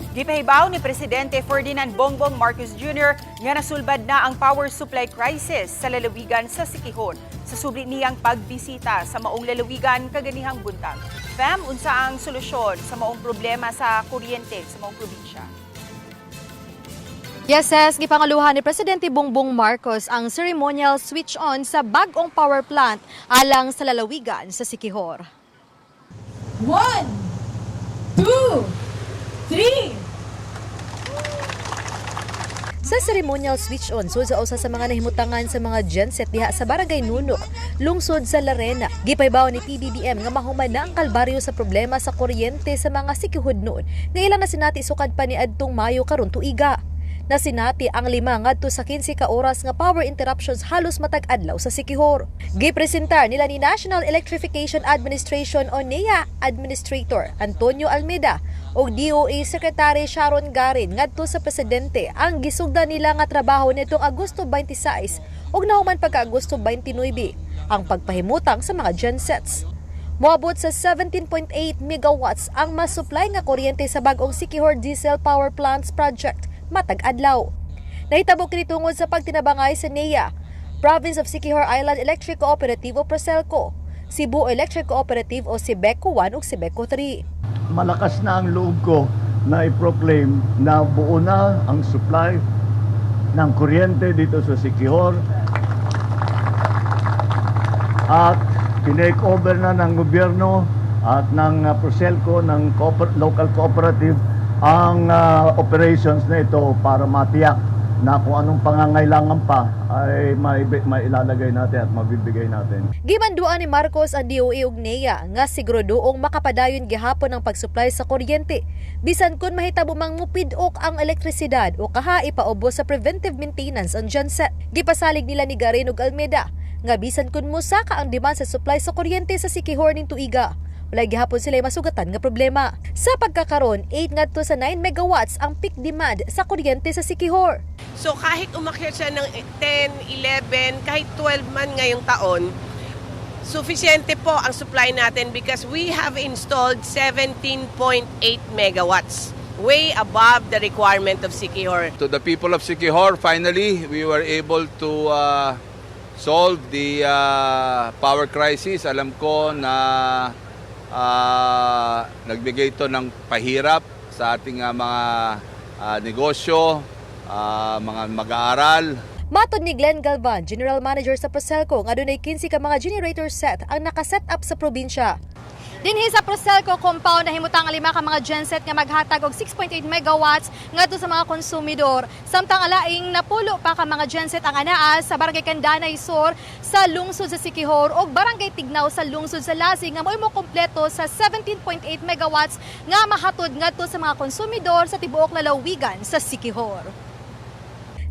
Gipahibaw ni Presidente Ferdinand Bongbong Marcos Jr. nga nasulbad na ang power supply crisis sa lalawigan sa Siquijor sa subli niyang pagbisita sa maong lalawigan kaganihang buntag. Fam, unsa ang solusyon sa maong problema sa kuryente sa maong probinsya? Yes, gipanguluhan ni Presidente Bongbong Marcos ang ceremonial switch on sa bag-ong power plant alang sa lalawigan sa Siquijor. One, two, three. Sa ceremonial switch on, sud sa usa sa mga nahimutangan sa mga genset diha sa Barangay Nunok, lungsod sa Larena. Gipahibaw ni PBBM nga mahuman na ang kalbaryo sa problema sa kuryente sa mga Siquijornon nga ilang nasinati sukad pa ni adtong Mayo karon tuiga. Nasinati ang 5 ngadto sa 15 ka oras nga power interruptions halos matag adlaw sa Siquijor. Gipresentar nila ni National Electrification Administration o NEA Administrator Antonio Almeda ug DOE Secretary Sharon Garin ngadto sa presidente ang gisugdan nila nga trabaho nitong Agosto 26 ug nahuman pagka Agosto 29 ang pagpahimutang sa mga gensets. Moabot sa 17.8 megawatts ang masupply nga kuryente sa bag-ong Siquijor Diesel Power Plants Project matag adlaw. Nahitabo kini tungod sa pagtinabangay sa NEA, Province of Siquijor Island Electric Cooperative o Proselco, Cebu Electric Cooperative o Cebeco 1 ug Cebeco 3. Malakas na ang loob ko na i-proclaim na buo na ang supply ng kuryente dito sa Siquijor at tinake over na ng gobyerno at ng Proselco, ng local cooperative ang operations na ito para matiyak na kung anong pangangailangan pa ay mailalagay natin at mabibigay natin. Gimanduan ni Marcos ang DOE ug NEA nga siguradoong makapadayon gihapon ang pagsupply sa kuryente bisan kun mahitabo mang mupid-ok ang elektrisidad o kaha ipaubos sa preventive maintenance ang genset. Gipasalig nila ni Garin ug Almeda nga bisan kun mosaka ang demand sa supply sa kuryente sa Siquijor ning tuiga, wala gihapon sila masugatan nga problema. Sa pagkakaron, 8 ngadto sa 9 megawatts ang peak demand sa kuryente sa Siquijor. So kahit umakyat siya ng 10, 11, kahit 12 man ngayong taon, sufficiente po ang supply natin because we have installed 17.8 megawatts, way above the requirement of Siquijor. To the people of Siquijor, finally, we were able to solve the power crisis. Alam ko na nagbigay ito ng pahirap sa ating mga negosyo, mga mag-aaral. Matod ni Glenn Galvan, General Manager sa Proselco, nga dunay 15 ka mga generator set ang nakaset up sa probinsya. Dinhi sa Proselco compound nahimutang ang lima ka mga genset nga maghatag og 6.8 megawatts ngadto sa mga konsumidor. Samtang alaing 10 pa ka mga genset ang anaa sa Barangay Candanay Sur sa lungsod sa Siquijor ug Barangay Tignao sa lungsod sa Lazi nga mo'y mokumpleto sa 17.8 megawatts nga mahatod ngadto sa mga konsumidor sa tibuok lalawigan sa Siquijor.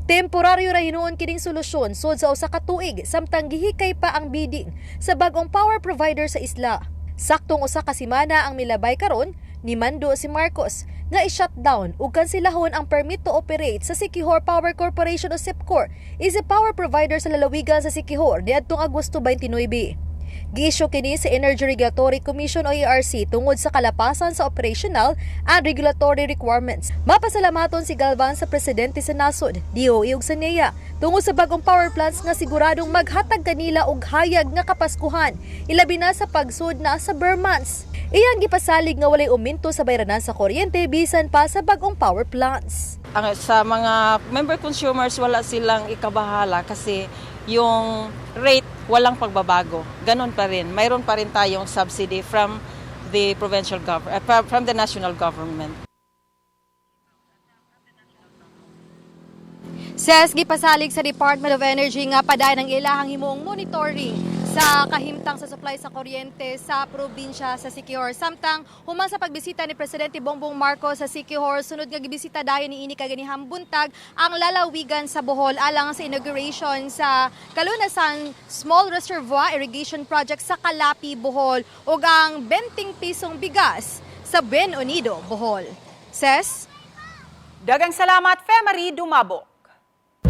Temporaryo ra hinuon kining solusyon sud sa usa ka tuig samtang gihikay pa ang bidding sa bag-ong power provider sa isla. Saktong usa ka semana ang milabay karon ni mando si Marcos nga i-shutdown ug kanselahon ang permit to operate sa Siquijor Power Corporation o SIPCOR is a power provider sa lalawigan sa Siquijor niadtong Agosto 29. Giisyu kini sa Energy Regulatory Commission o ERC tungod sa kalapasan sa operational and regulatory requirements. Mapasalamaton si Galvan sa presidente sa nasod, DOE ug sa NEA tungod sa bagong power plants nga siguradong maghatag kanila og hayag nga kapaskuhan, ilabi na sa pagsud na sa ber months. Iyang gipasalig nga walay uminto sa bayranan sa kuryente bisan pa sa bagong power plants. Ang, sa mga member consumers, wala silang ikabahala kasi yung rate, walang pagbabago. Ganon pa rin. Mayroon pa rin tayong subsidy from the provincial government, from the national government. Ses, gipasalig sa Department of Energy nga padayon ang ilahang himuong monitoring sa kahimtang sa supply sa kuryente sa probinsya sa Siquijor. Samtang human sa pagbisita ni Presidente Bongbong Marcos sa Siquijor, sunod nga gibisita dayon niini kaganihang buntag ang lalawigan sa Bohol alang sa inauguration sa Kalunasan Small Reservoir Irrigation Project sa Calapi, Bohol ug ang 20 pisong bigas sa Buen Unido, Bohol. Ses? Dagang salamat, Femarie Dumabo.